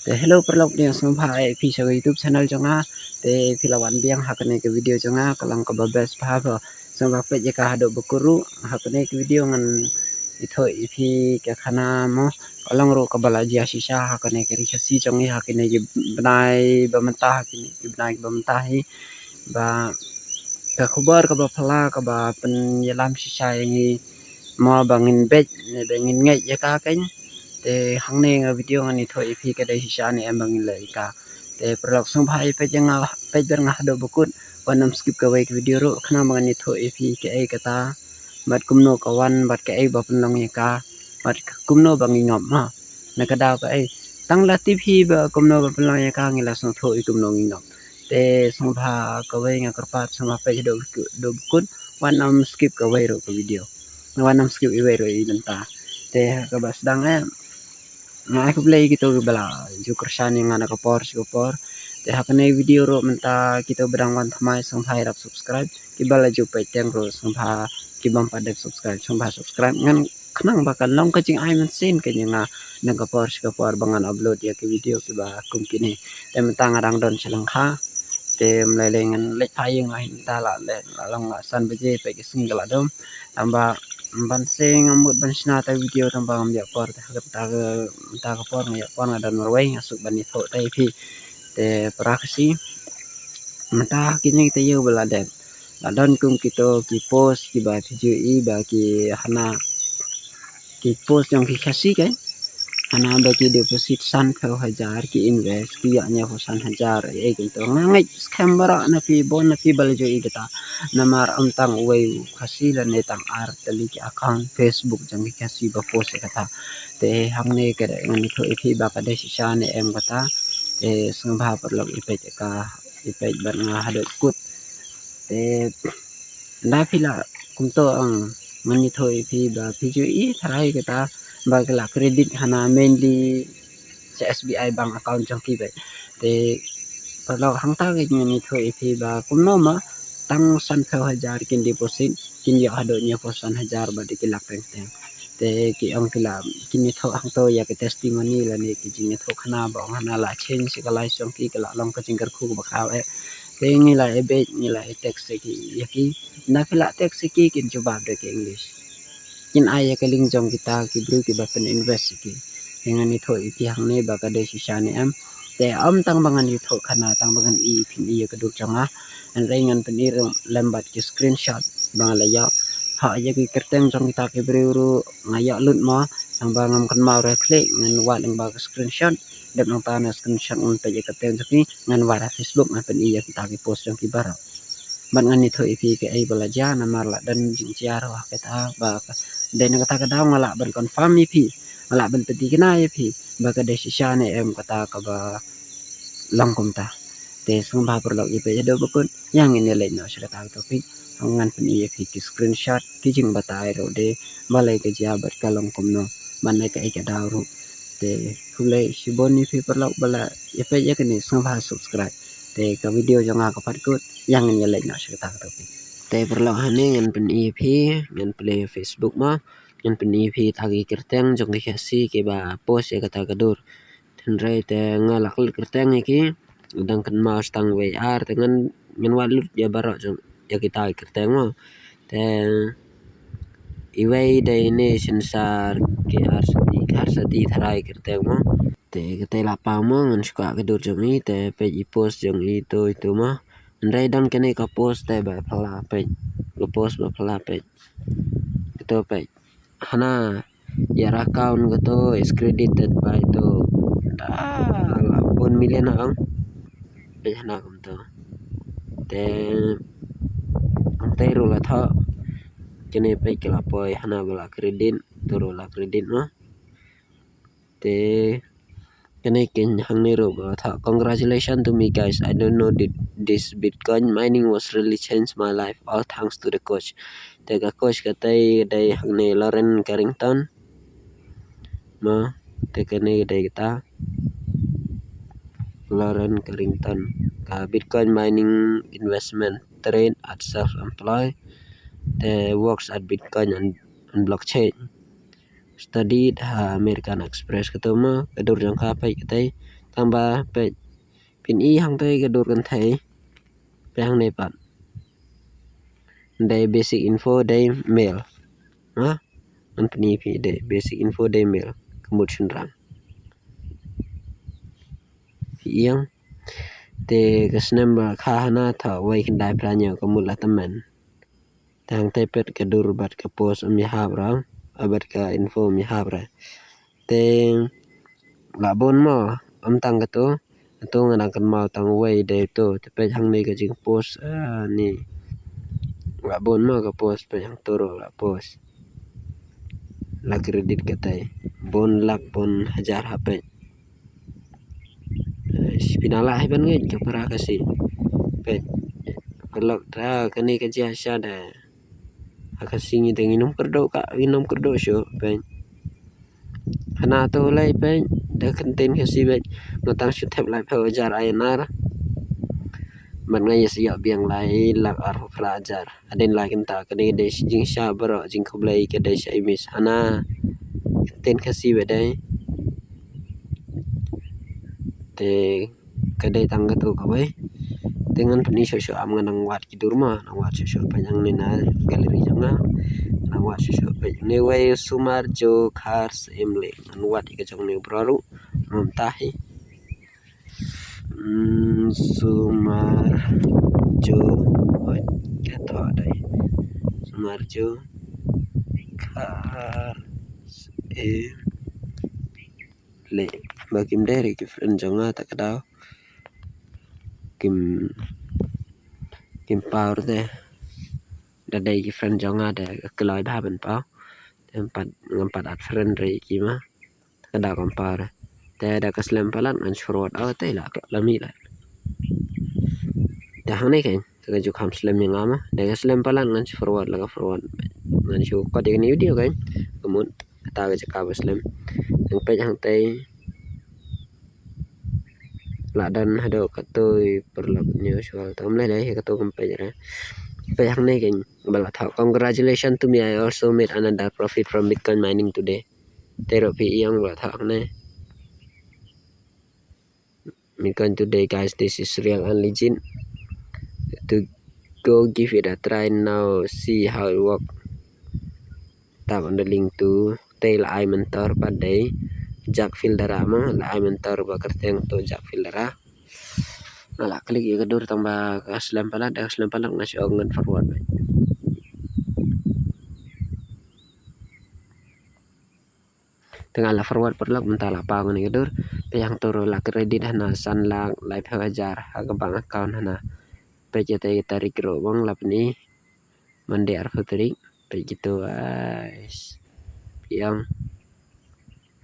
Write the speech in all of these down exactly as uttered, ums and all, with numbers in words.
Te hello paralok, ïa sngewbha ïa phi sha ka YouTube channel jong nga. Te phi la wan biang ha kane ka video jong nga, ka long kaba best bha bha. Sngewbha peit ïa ka haduh ba kut ruh. Ha kane ka video ngan ïathuh ïa phi ka khana mo, ka long ruh kaba la jia shisha ha kane ka ri Khasi jong ngi ha kine ki bnai ba mynta, ha kine ki bnai ba mynta hi. Ba ka khubor kaba phylla kaba pynïalam shisha ïa ngi mo ba ngin beit ne ba ngin ngeit ïa ka keiñ. Te hangne ha video ngan ïathuh ïa phi ka dei shisha ne em ba ngin leh ïa ka. Te paralok sngewbha ïa peit ïa nga, peit bad nga haduh ba kut. Wat nym skip kawei ka video ruh, khnang ba ngan ïathuh ïa phi kaei kata, bad kumno ka wan, bad kaei ba pynlong ïa ka, bad kumno ba ngi ngop ma. Na ka daw kaei, tang la tip hi ba kumno ba pynlong ïa ka, ngi la sngewthuh ïa kumno ngi ngop. Te sngewbha kawei nga kyrpad, sngewbha peit haduh ba kut, wat nym skip kawei ruh ka video. Wat nym skip iwei ruh i bynta. Te ha kaba sdang eh, nga ai khublei ïa kito kiba la ju kyrshan ïa nga na ka por sha ka por. Te ha kane video ruh mynta kito ba dang wan thymmai sngewbha ïarap subscribe. Kiba la ju peit teng ruh sngewbha, ki bym pat dep subscribe sngewbha subscribe. Ngan khnang ba kan long ka jingai mynsiem keiñ ïa nga na ka por sha ka por ba ngan upload ïa ki video kiba kum kine. Te mynta nga dang don sha lyngkha. Te ym lei lei ngan leit phai ïing la hi mynta la leh, la long la san baje peit ka sngi ka la dum. Tang ba ban seng ngam mut ban shna ta video tang ba ngam ïoh por, te ha kata ka, mynta ka por nga ïoh por nga don marwei nga suk ban ïathuh ta ïa phi. Te para Khasi, mynta kine ki taïew ba la dep la don kum kito ki post kiba phi ju i ba ki hana ki post jong ki Khasi keiñ. Hana ba ki deposit sanphew hajar, ki invest, ki ïoh hynñiewphew san hajar, ei ei keiñ to. Nga ngeit skhem baroh na phi, bun na phi ba la ju i kata. Namar ym tang uwei u Khasi lane tang ar tylli ki account Facebook jong ki Khasi ba post ïa kata. Te hangne ka dei ngan ïathuh ïa phi ba ka dei shisha ne em kata. Te sngewbha paralok ïa peit ïa ka, ïa peit bad nga haduh kut. Te nda phi lah kumto ong, ngan ïathuh ïa phi ba phi ju i tharai kata ba ki la credit hana mainly sha S B I bank account jong ki beit. Te paralok hangta ka ngan ïathuh ïa phi ba kumno ma tang sanphew hajar kin deposit kin ïoh haduh hynñiewphew san hajar bad ki lak teng teng. Te ki ong ki la, kin ïathuh hangto ïa ki testimony lane ki jingïathuh khana ba ong hana la change ka life jong ki, ka la long ka jingkyrkhu kaba khraw eh. Te ngi la ïa beit, ngi la ïa text ïa ki, ïa ki. Nda phi la text ïa ki kin jubab da ki English. Kin ai ïa ka link jong kita ki briew kiba pyn invest ïa ki. Te ngan ïathuh ïa phi hangne ba ka dei shisha ne em. Te ym tang ba ngan ïathuh khana, tang ba ngan i phin i ïa ka dur jong nga. Hynrei ngan pyn i ruh lem bad ki screenshot ba nga la ïoh. Ha ïa ki kyrteng jong kita ki briew ruh nga ïoh lut mo, tang ba ngam kynmaw re klik, ngan wad lyngba ka screenshot. Dep nangta na screenshot ngan peit ïa ka kyrteng jong ki, ngan wad ha Facebook, ngan pyn i ïa kita ki post jong ki baroh. Bad ngan ïathuh ïa phi kaei ba la jia, namar la don jingjia ruh ha kata ba ka, dei na kata ka daw nga lah ban confirm ïa phi, nga lah ban pynthikna ïa phi ba ka dei shisha ne em kata kaba long kumta. Te sngewbha paralok ïa peit haduh ba kut, ïa ngin ïa leit noh sha kata ka topic. Ngan pyn i ïa phi ki screenshot, ki jingbatai ruh de, balei ka jia bad ka long kumno, ban leh kaei ka daw ruh. Te khublei shibun ïa phi paralok ba la ïa peit ïa kane, sngewbha subscribe. Te ka video jong nga ka pat kut, ïa ngin ïa leit noh sha kata ka topic. Te paralok hangne ngan pyn i ïa phi, ngan plie Facebook mo, ngan pyn i ïa phi ta ki kyrteng jong ki Khasi kiba post ïa kata ka dur. Hynrei te nga la klet kyrteng ïa ki, dang kynmaw tang wei ar, te ngan, ngan wad lut ïa baroh jong ïa kita ki kyrteng mo. Te iwei dei ne Sensar, ki ar sati, ki ar sati tharai kyrteng mo. Te kata la pang mo, ngan shu kwah ka dur jong i, te peit i post jong i to, i to mo. Hynrei don kane ka post te ba phylla peit. Ka post ba phylla peit. Kata peit. Hana ïa account kato is credited by to. Da la bun million ha ong. Peit hana kumto. Te hangtei ruh la thoh. Kane peit ka la poi hana ba la credit, to ruh la credit mo. Te kane keiñ hangne ruh ba la thoh, "Congratulations to me guys. I don't know thi-, this Bitcoin mining was really changed my life. All thanks to the coach." Te ka coach kata dei hangne Lauren Carrington. Mo, te kane dei kata Lauren Carrington. Ka Bitcoin mining investment trade at self-employed. Te works at Bitcoin and, and blockchain. Studied ha American Express kato mo, ka dur jong ka peit katei. Tang ba peit, phin i hangtei ka dur kynthei. Peit hangne pat. Dei basic info, dei male. Ha? Ngan pyni phi, dei basic info, dei male. Ka mut shynrang. Phi ïeng. Te ka snem ba kha hana, thaw wei khyndai phra hynñiew, ka mut la tymmen. Te hangtei peit ka dur bad ka post ym ïahap ruh, ah, bad ka info ym ïahap ruh. Te la bun mo, ym tang kato, kato nga dang kynmaw tang wei dei to. Te peit hangne ka jingpost, ah, ne. La bun mo ka post, peit hangto ruh la post. La credit katei. Bun lak bun hajar ha peit. Eh, phi nang lah hi ban ngeit ka para Khasi. Peit. Paralok, da kane ka jia sha da. Ha Khasi ngi te ngin ym kyrduh ka, ngin ym kyrduh shuh, peit. Hana to lei, peit, da ka ktien Khasi, peit. Nga tang shu thep laiphew hajar I N R. Bad nga ïa sa ïoh biang lai lak arphew phra hajar. Hadien lai kynta, kane ka dei shi jingshisha baroh, jingkhublei ka dei sha i Miss. Hana ka ktien Khasi ba dei. Te ka dei tang kato kawei. Te ngan pyni shuh shuh, am nga nang wad ki dur mo, nang wad shuh shuh, peit hangne na gallery jong nga. Nang wad shuh shuh, peit hangne wei Sumar Jo Khar Syiem Leh. Ngan wad ïa ka jong une u bro ruh. Mynta hi. Hmm, Sumar Jo, oi, ka thoh dei. Sumar Jo Khar Syiem Leh. Ba kim dei re ki friend jong nga ta ka daw. Kim, kim paw te. Da dei ki friend jong nga te ka kloi bha ban paw. Te ngam pat, ngam pat add friend re ki ma. Ka da kam paw re. Te da ka slem palat ngan shu forward, aw te la, la mih la. Te hangne kein, te ka ju kham slem ïa nga ma. Da ka slem palat ngan shu forward, la ka forward. Ngan shu kot ïa kane video kein. Ka mut, kata ka jaka ba slem. Ngan peit hangtei. La don haduh katto i paralok, hynñiew shibun. Te ym lei lei, kato kam peit re. Peit hangne kein, ba la thoh. Congratulations to me, I also made another profit from Bitcoin mining today. Te ruh phi ïeng ba la thoh hangne. Bitcoin today, guys, this is real and legit. To go give it a try now, see how it work. Tap on the link to, te la ai mentor pat dei Jack Fil Dara ma, la ai mentor ba kyrteng to Jack Fil Dara. Nga la klik ïa ka dur tang ba ka slem palat, da ka slem palat nga shu ong ngan forward. Te nga la forward paralok, mynta la paw kane ka dur. Peit hangto ruh la credit hana san lak laiphew hajar ha ka bank account hana. Peit ïa te ka tarik ruh bang la pyni. Monday arphew tarik. Peit kito, guys. Peit ïa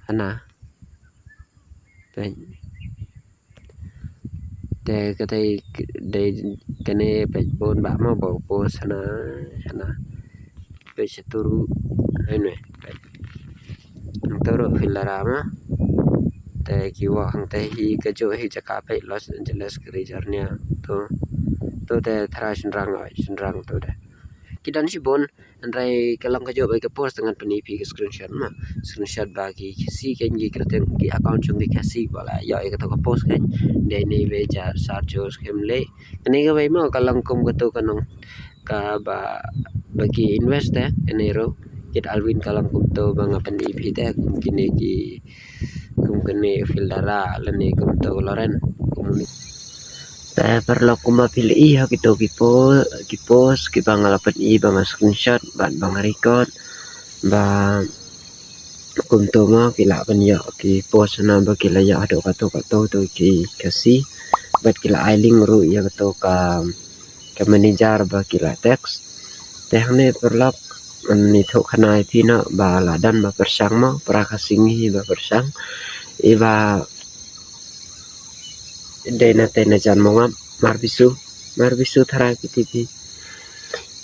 hana. Peit. Te katei dei kane peit bun bah mo ba u post hana, hana. Peit sha turu, anyway, peit. Hangto ruh Fil Dara ma. Te ki wok hangtei hi kajuh hi jaka peit Los Angeles, California. To, to te tharai shynrang, oi, shynrang to te. Ki don shibun, hynrei ka long kajuh ba ka post, te ngan pyni phi ka screenshot ma. Screenshot ba ki Khasi kein, ki kyrteng ki account jong ki Khasi ba la ïoh ïa kato ka post kein. Dei ne ba Jack Sar Jo Syiem Leh. Kane kawei mo ka long kum kato ka nong kaba, ba ki invest te, kane ruh Kit Alwyn ka long kumto ba nga pyni phi te, kum kine ki, kum kane Fil Dara lane kumto Loren, kum une. Te paralok, kumba phi la ïohi ha kito ki po-, ki post kiba nga la pyni, ba nga screenshot bad ba nga record, ba kumto mo ki la pynïoh ki post hana ba ki la ïoh haduh kato kato to ki Khasi, bad ki la ai link ruh ïa kato ka, ka manager ba ki la text. Te hangne paralok, ngan ïathuh khana ïa phi noh ba la don ba pyrshang mo, para Khasi ngi hi ba pyrshang. Iba dei na te na jan Mawngap, mar bisu, mar bisu tharai phi tip hi.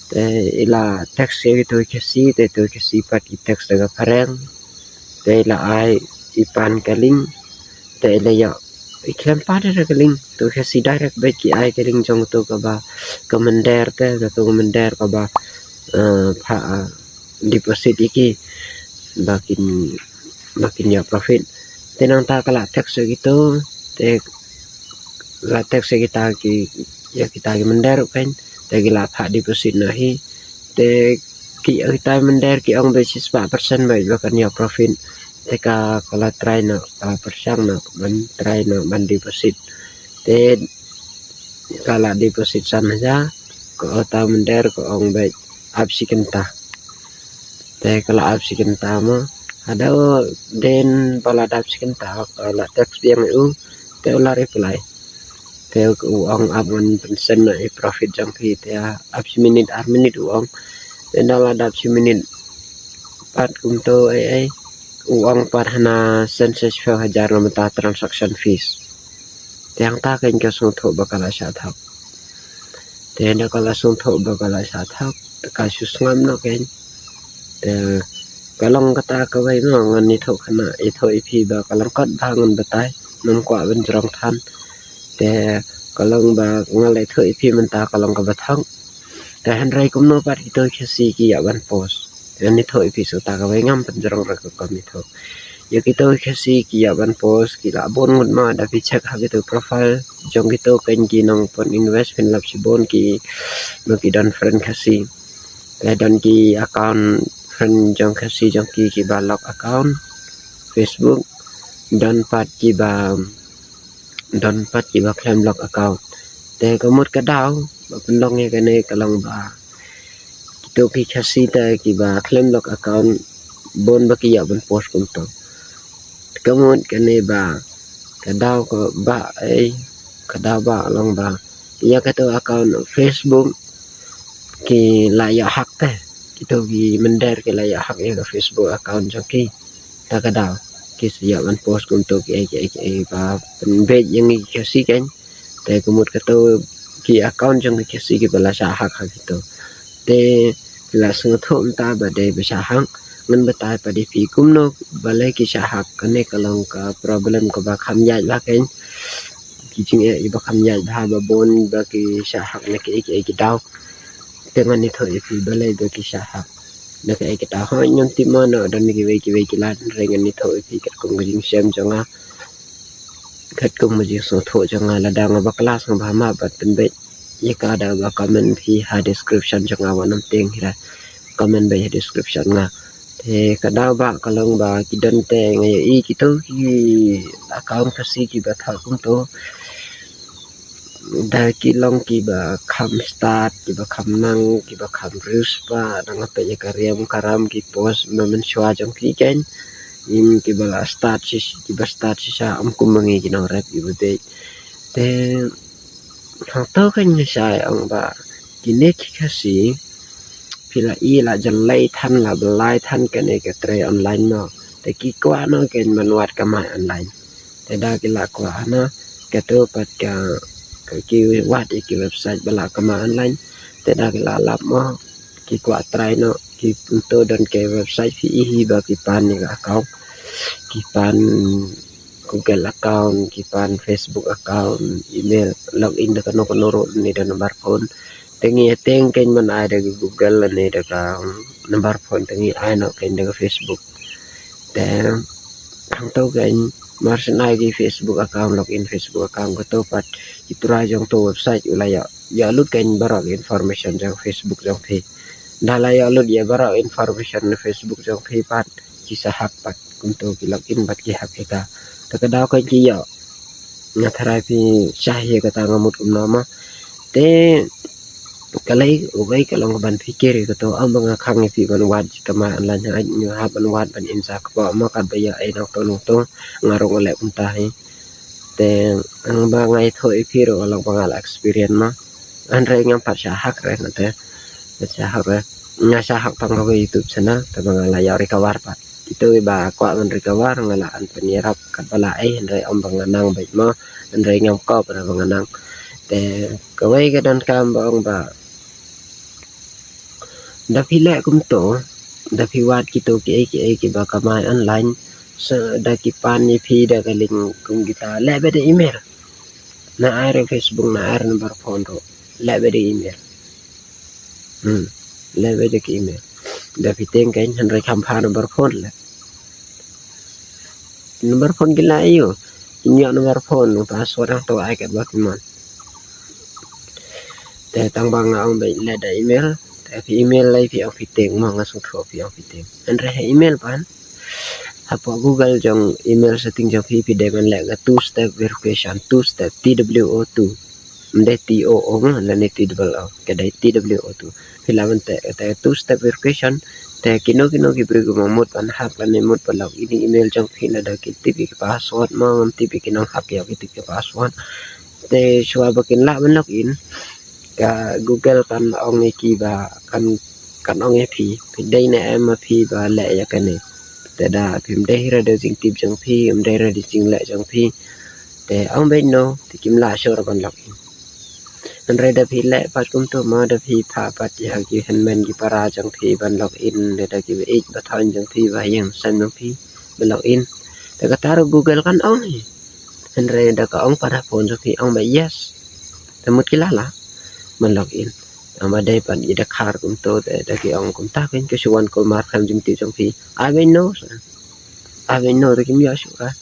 Te i la text ïa kito ki Khasi, te kito ki Khasi pat ki text da ka phareng. Te i la ai i pan ka link. Te i la ïoh, i khlem pat da ka link. Kito ki Khasi direct beit ki ai ka link jong kato kaba, ka mynder te, kato ka mynder kaba, eh, pha, eh, deposit ïa ki ba kin, ba kin ïoh profit. Te nangta ka la text ïa kito, Te la text ïa kita ki, ïa kita ki mynder ruh kein, te ki la phah deposit noh hi. Te ki, ïa kita mynder ki ong ba shispah percent ba, ba kan ïoh profit. Te ka, ka la try noh, ka la pyrshang noh ban try noh ban deposit. Te ka la deposit san hajar, ka uta mynder ka ong ba ap shi kynta. Te ka la ap shi kynta mo. Haduh dien ba la dap shi kynta, ka la text biang ïa u, te u la reply. Te u ong ap ngan pynsend noh ïa profit jong phi, te ap shi minit ar minit u ong. Te ynda la dap shi minit pat kumto ei ei, u ong pat hana send sa shiphew hajar na bynta transaction fees. Te hangta kein ka sngewthuh ba ka la shah thok. Te ynda ka la sngewthuh ba ka la shah thok, te ka shu sngap noh kein. Te ka long kata kawei mo, ngan ïathuh kane, ïathuh ïa phi ba ka long kot ba ngan batai, ngam kwah ban jrong than. Te ka long ba nga la ïathuh ïa phi mynta ka long kaba thok. Te hynrei kumno pat kito ki Khasi ki ïa ban post. Ngan ïathuh ïa phi sa kata kawei, ngam pynjrong ruh ka kam ïathuh. Ïa kito ki Khasi ki ïa ban post ki la bun ngut mo, da phi check ha kito profile jong kito kein ki nongpyninvest phin lap shibun ki, mo, ki don friend Khasi. Te don ki account friend jong Khasi jong ki kiba lock account Facebook. Don pat kiba, don pat kiba khlem lock account. Te ka mut ka daw ba pynlong ïa kane ka long ba kito ki Khasi te kiba khlem lock account bun ba ki ïa ban post kumto. Ka mut kane ba ka daw kaba ei, ka daw ba long ba ïa kato account Facebook ki la ïa hack te. Kito ki mynder ki la ïa hack ïa ka Facebook account jong ki. Ta ka daw ki sa ïa ban post kumto ki ei ki ei ki ei ba pynbeit ïa ngi ki Khasi kein. Te ka mut kato ki account jong ki Khasi kiba la shah hack ha kito. Te ki la sngewthuh mynta ba dei ba shah hack. Ngan batai pat ïa phi kumno balei ki shah hack, kane ka long ka problem kaba kham ïaid bha kein. Ki jingeh kiba kham ïaid bha ba bun ba ki shah hack na ki ei ki ei ki daw. Te ngan ïathuh ïa phi balei ba ki shah hack na ki ei ki daw. Hooid ngam tip mo, na don kiwei kiwei ki lad, hynrei ngan ïathuh ïa phi katkum ka jingshem jong nga, katkum ka jingsngewthuh jong nga. Lada nga bakla sngewbha map ban pynbeit ïa ka, da ba comment phi ha description jong nga, wat nym tieng hi re, comment beit ha description nga. Te ka daw ba ka long ba ki don te, nga ïohi kito ki account Khasi kiba thoh kumto da ki long kiba kham stad, kiba kham nang, kiba kham riewspah. Nang peit ïa ka riam ka ram ki post mynshwa jong ki kein, ym kiba la stad shi, kiba stad shisha, ym kum ma ngi ki nongrep kiba beit. Te hangto kein nga shai ong ba kine ki Khasi, phi la i la jyllei than, la byllai than kane ka trei online mo. Te ki kwah noh kein ban wad kamai online. Te da ki la kwah noh, kato pat ka, ka ki wad ïa ki website ba la kamai online. Te da ki la lap mo, ki kwah try noh, ki kumto don ki website phi i hi ba ki pan ïa ka account, ki pan Google account, ki pan Facebook account, email, login da kano kano ruh, ne da number phone. Te ngi ïa tieng kein ban ai da ka Google ne da ka number phone, te ngi ai noh kein da ka Facebook. Te hangto kein mar shen ai ki Facebook account, login Facebook account, kato pat ki trai jong to website u la ïa, ïa lut kein baroh ki information jong Facebook jong phi. Da la ïa lut ïa baroh information na Facebook jong phi pat, ki sa hack pat kumto, ki login pat ki hack ïa ka. Te ka daw kein ki ïoh. Nga tharai phi shah ïa kata, nga mut kumno mo. Te ka lei uwei ka long ban pyrkhat ïa kato, ym ba nga khang ïa phi ban wad kamai online, ha ngi hap ban wad ban im sa kpoh mo, katba ïa ai nangto nangto, nga ruh nga leh kumta hi. Te ym ba nga ïathuh ïa phi ruh ka long ba nga la experience mo. Hynrei ngam pat shah hack re, nga te nga shah hack re. Nga shah hack tang kawei YouTube channel, te ba nga la ïa recover pat. Kito ba kwah ban recover nga la an pynïarap katba la ai, hynrei ym ba nga nang beit mo, hynrei ngam kop re ba nga nang. Te kawei ka donkam ba ong ba da phi leh kumto, da phi wad kito kiei kiei kiba kamai online, sa da ki pan ïa phi da ka link kum kita, leh beit da email. Na ai re Facebook, na ai re number phone ruh, leh beit da email. Hmm. Leh beit da ka email. Da phi tieng kein, hynrei kham pha number phone leh. Number phone ki la ïoh. Ïa number phone, number password hangto ai katba phi mon. Te tang ba nga ong ba leh da email, te phi email lei phi ong phi tieng, mo nga sngewthuh phi ong phi tieng. Hynrei ha email pat, hapoh Google jong email setting jong phi, phi dei ban leh ka two step verification, two step, T W O two. Ym dei T O O mo, lane T double O, ka dei T W O two. Phi lah ban teh, teh two step verification, te kino kino ki briew ki mut ban hack lane mut ban log in email jong phi, lada ki tip ïa ki password mo, ngam tip ïa ki nonghack ïa ki tip ki password. Te shuwa ba kin lah ban log in, ka Google kan ong ïa ki ba kan, kan ong ïa phi, phi dei ne em ma phi ba leh ïa kane. Te da phim dei hi ruh da jingtip jong phi, ym dei ruh da jingleh jong phi, te ong beit no, te kim lah shuh ruh ban log in. Hynrei da phi leh pat kumto mo, da phi phah pat ïa ki hynmen ki para jong phi ban log in, da ki ba ïeit ba thaiñ jong phi, ba ïeng sem jong phi ban log in, te kata ruh Google kan ong hi. Hynrei da ka ong pat ha phone jong phi, ong ba yes, te mut ki lah lah ban log in. Ong ba dei pat ïa da khar kumto, te da ki ong kumta, kein ka shu wan kulmar khlem jingtip jong phi. Ai beit no, ai beit no, te kim ïoh shuh ruh.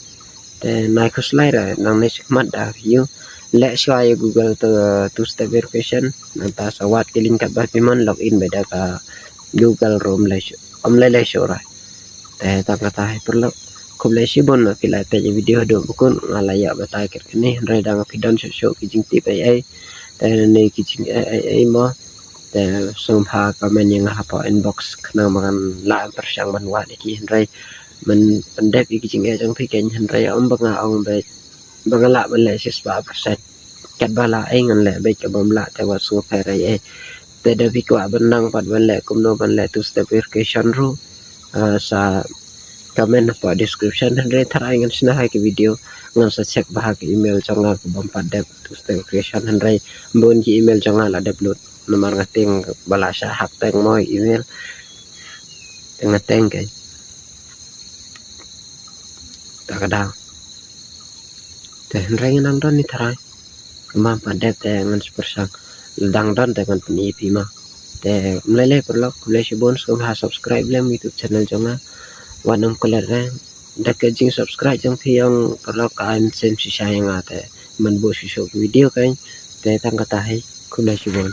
Te nai khuslai ruh, nangne shakhmat da phi ïoh leh shuwa ïa Google te two step verification, nangta sa wad ki link katba phi mon, log in beit da ka Google ruh ym lei shuh, ym lei lei shuh ruh. Te tang kata hi paralok, khublei shibun ba phi la peit ïa video haduh ba kut, nga la ïa batai katne, hynrei da nga phi don shuh shuh ki jingtip ei ei, te ne ki jing ei ei ei mo, te sngewbha comment ïa nga hapoh inbox khnang ba ngan lah pyrshang ban wad ïa ki, hynrei men pyndep ïa ki jingeh jong phi kein, hynrei ym ba nga ong beit ba nga lah ban leh shispah percent. Katba lah ei ngan leh beit, kaba ym lah te wat sngewpher ei ei. Te da phi kwah ban nang pat ban leh kumno ban leh two step verification ruh, ah, sa comment hapoh description, hynrei tharai ngan shna ha ki video ngan sa check bha ha ki email jong nga ka bym pat dep two step verification, hynrei bun ki email jong nga la dep lut. Namar nga tieng ba la shah hack teng mo email. Te nga tieng kein. Ta ka daw. Te hynrei ngan nang don ni tharai. Kumba pat dep te ngan sa pyrshang. Dang don te ngan pyni phi ma. Te ym lei lei paralok, khublei shibun, sngewbha subscribe lem YouTube channel jong nga. Wat nym klet re. Da ka jing subscribe jong phi ong paralok ka ai mynsiem shisha ïa nga te. Ngan buh shuh shuh ki video kein. Te tang kata hi, khublei shibun.